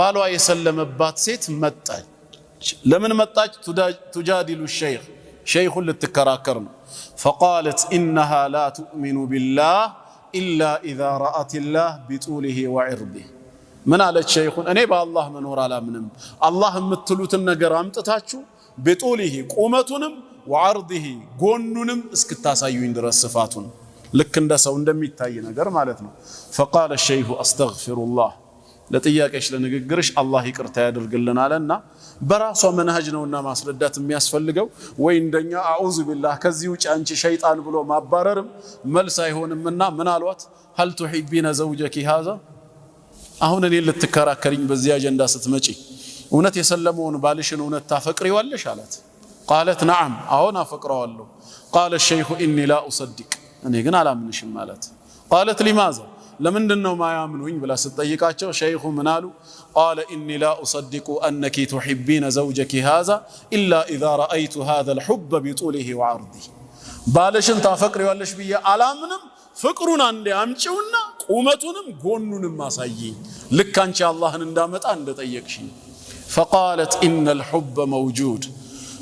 ባሏ የሰለመባት ሴት መጣች። ለምን መጣች? تجادل الشيخ፣ ሸይኹን ልትከራከር ነው። فقالت إنها لا تؤمن بالله إلا إذا رأت الله بطوله وعرضه። ምን አለች ሸይኹን? እኔ በአላህ መኖር አላምንም። አላህ የምትሉትን ነገር አምጥታችሁ بطوله ቁመቱንም وعرضه ጎኑንም እስክታሳዩኝ ድረስ ስፋቱን፣ ልክ እንደ ሰው እንደሚታይ ነገር ማለት ነው። فقال الشيخ أستغفر الله፣ ለጥያቄሽ ለንግግርሽ አላህ ይቅርታ ያደርግልን አለና በራሷ መንሃጅ ነውና ማስረዳት የሚያስፈልገው ወይ እንደኛ أعوذ بالله ከዚህ ውጭ አንቺ ሸይጣን ብሎ ማባረርም መልስ አይሆንምና ምን አሏት? هل تحبين زوجك هذا? አሁን እኔን ልትከራከሪኝ በዚህ አጀንዳ ስትመጪ እውነት የሰለመውን ባልሽን እውነት ታፈቅሪዋለሽ አላት። قالت نعم፣ አዎን አፈቅረዋለሁ። قال الشيخ إني لا أصدق፣ እኔ ግን አላምንሽም አላት። قالت لماذا፣ ለምንድን ነው ማያምኑኝ ብላ ስትጠይቃቸው ሸይኹ ምን አሉ? قال إني لا أصدق أنك تحبين زوجك هذا إلا إذا رأيت هذا الحب بطوله وعرضه። ባልሽን ታፈቅሪዋለሽ ብዬ አላምንም። ፍቅሩን አንዴ አምጪውና ቁመቱንም ጎኑንም አሳይኝ፣ ልክ አንቺ አላህን እንዳመጣ እንደጠየቅሽኝ። فقالت إن الحب موجود፣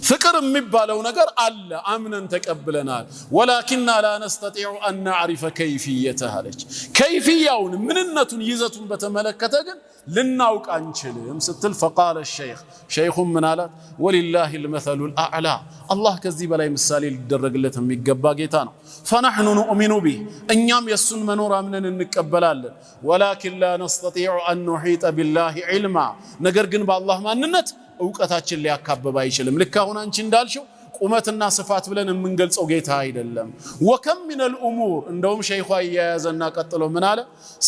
ፍቅር የሚባለው ነገር አለ፣ አምነን ተቀብለናል። ولكنا لا نستطيع أن نعرف كيفيته አለች። ከይፍያውን ምንነቱን ይዘቱን በተመለከተ ግን ልናውቅ አንችልም ስትል فقال الشيخ፣ ሸይኹም ምን አላት? ولله المثل الأعلى፣ አላህ ከዚህ በላይ ምሳሌ ሊደረግለት የሚገባ ጌታ ነው። فنحن نؤمن به፣ እኛም የእሱን መኖር አምነን እንቀበላለን። ولكن لا نستطيع أن نحيط بالله علما፣ ነገር ግን በአላህ ማንነት እውቀታችን ሊያካብብ አይችልም። ልክ አሁን አንቺ እንዳልሽው ቁመትና ስፋት ብለን የምንገልጸው ጌታ አይደለም። وكم من الأمور፣ እንደውም ሸይኹ አያያዘና ቀጥሎ ምን አለ?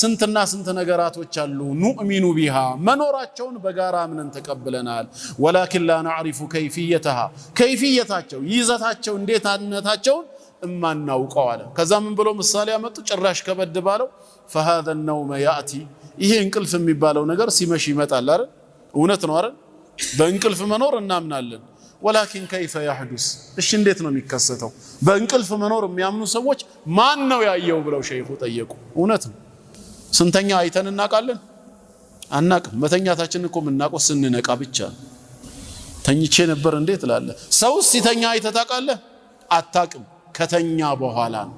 ስንትና ስንት ነገራቶች አሉ نؤمن بها፣ መኖራቸውን በጋራ አምነን ተቀብለናል። ولكن لا نعرف كيفيتها፣ ከይፍየታቸው ይዘታቸው እንዴትነታቸውን እማናውቀው አለ። ከዛ ምን ብሎ ምሳሌ ያመጡ? ጭራሽ ከበድ ባለው فهذا النوم يأتي፣ ይሄ እንቅልፍ የሚባለው ነገር ሲመሽ ይመጣል አይደል? እውነት ነው አይደል? በእንቅልፍ መኖር እናምናለን። ولكن كيف يحدث፣ እሺ እንዴት ነው የሚከሰተው? በእንቅልፍ መኖር የሚያምኑ ሰዎች ማን ነው ያየው ብለው ሸይኹ ጠየቁ። እውነት ነው። ስንተኛ አይተን እናውቃለን? አናቅም። መተኛታችን እኮ የምናውቀው ስንነቃ ብቻ ነው። ተኝቼ ነበር እንዴ ትላለህ። ሰውስ ሲተኛ አይተህ ታውቃለህ? አታቅም። ከተኛ በኋላ ነው።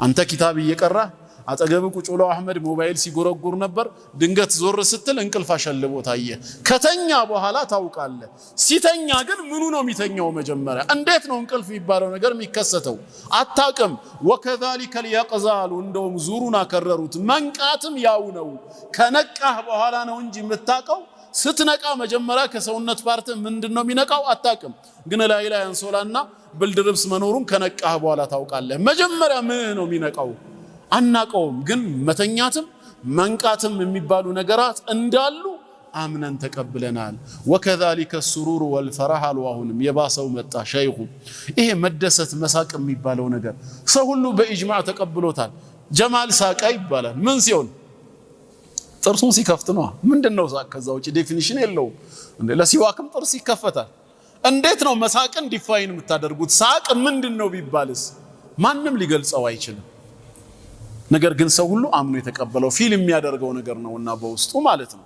አንተ ኪታብ እየቀራህ አጠገብ ቁጭ ብሎ አህመድ ሞባይል ሲጎረጉር ነበር። ድንገት ዞር ስትል እንቅልፍ አሸልቦ ታየ። ከተኛ በኋላ ታውቃለህ። ሲተኛ ግን ምኑ ነው የሚተኛው? መጀመሪያ እንዴት ነው እንቅልፍ የሚባለው ነገር የሚከሰተው? አታቅም። وكذلك اليقظة አሉ። እንደውም ዙሩን አከረሩት። መንቃትም ያው ነው። ከነቃህ በኋላ ነው እንጂ የምታውቀው። ስትነቃ መጀመሪያ ከሰውነት part ምንድን ነው የሚነቃው? አታቅም። ግን ላይ ላይ አንሶላና ብርድ ልብስ መኖሩን ከነቃህ በኋላ ታውቃለህ። መጀመሪያ ምን ነው የሚነቃው? አናቀውም። ግን መተኛትም መንቃትም የሚባሉ ነገራት እንዳሉ አምነን ተቀብለናል። وكذلك السرور والفرح አሉ። አሁንም የባሰው መጣ ሸይኹ። ይሄ መደሰት መሳቅ የሚባለው ነገር ሰው ሁሉ በኢጅማዕ ተቀብሎታል። ጀማል ሳቀ ይባላል። ምን ሲሆን? ጥርሱን ሲከፍት ነው። ምንድን ነው ሳቅ? ከዛ ውጭ definition የለውም። እንዴ ለሲዋክም ጥርስ ይከፈታል። እንዴት ነው መሳቅን define የምታደርጉት? ሳቅ ምንድን ነው ቢባልስ ማንም ሊገልጸው አይችልም። ነገር ግን ሰው ሁሉ አምኖ የተቀበለው feel የሚያደርገው ነገር ነውና በውስጡ ማለት ነው።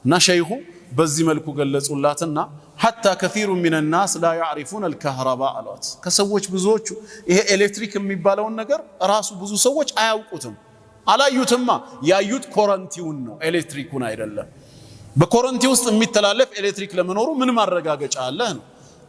እና ሸይኹ በዚህ መልኩ ገለጹላትና حتى كثير من الناس لا يعرفون الكهرباء አሏት። ከሰዎች ብዙዎቹ ይሄ ኤሌክትሪክ የሚባለውን ነገር ራሱ ብዙ ሰዎች አያውቁትም፣ አላዩትማ። ያዩት ኮረንቲውን ነው፣ ኤሌክትሪኩን አይደለም። በኮረንቲ ውስጥ የሚተላለፍ ኤሌክትሪክ ለመኖሩ ምን ማረጋገጫ አለህ ነው።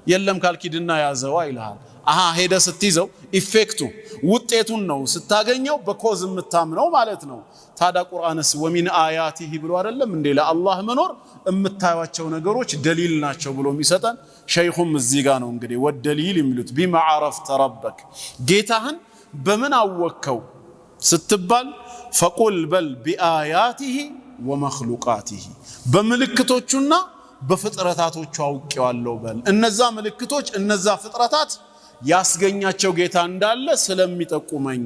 የለም ካልኪድና ያዘዋ ይልሃል። አሃ ሄደ ስትይዘው effect ኡ ውጤቱን ነው ስታገኘው በ cause የምታምነው ማለት ነው። ታዲያ ቁርአንስ ومن آياته ብሎ አይደለም እንዴ ለአላህ መኖር የምታዩቸው ነገሮች ደሊል ናቸው ብሎ የሚሰጠን? ሸይኹም እዚህ ጋር ነው እንግዲህ والدليل የሚሉት بم عرفت ربك፣ ጌታህን በምን አወቅከው ስትባል فقل በል بآياته ومخلوقاته፣ በምልክቶቹና በፍጥረታቶቹ አውቄዋለሁ በል። እነዛ ምልክቶች እነዛ ፍጥረታት ያስገኛቸው ጌታ እንዳለ ስለሚጠቁመኝ።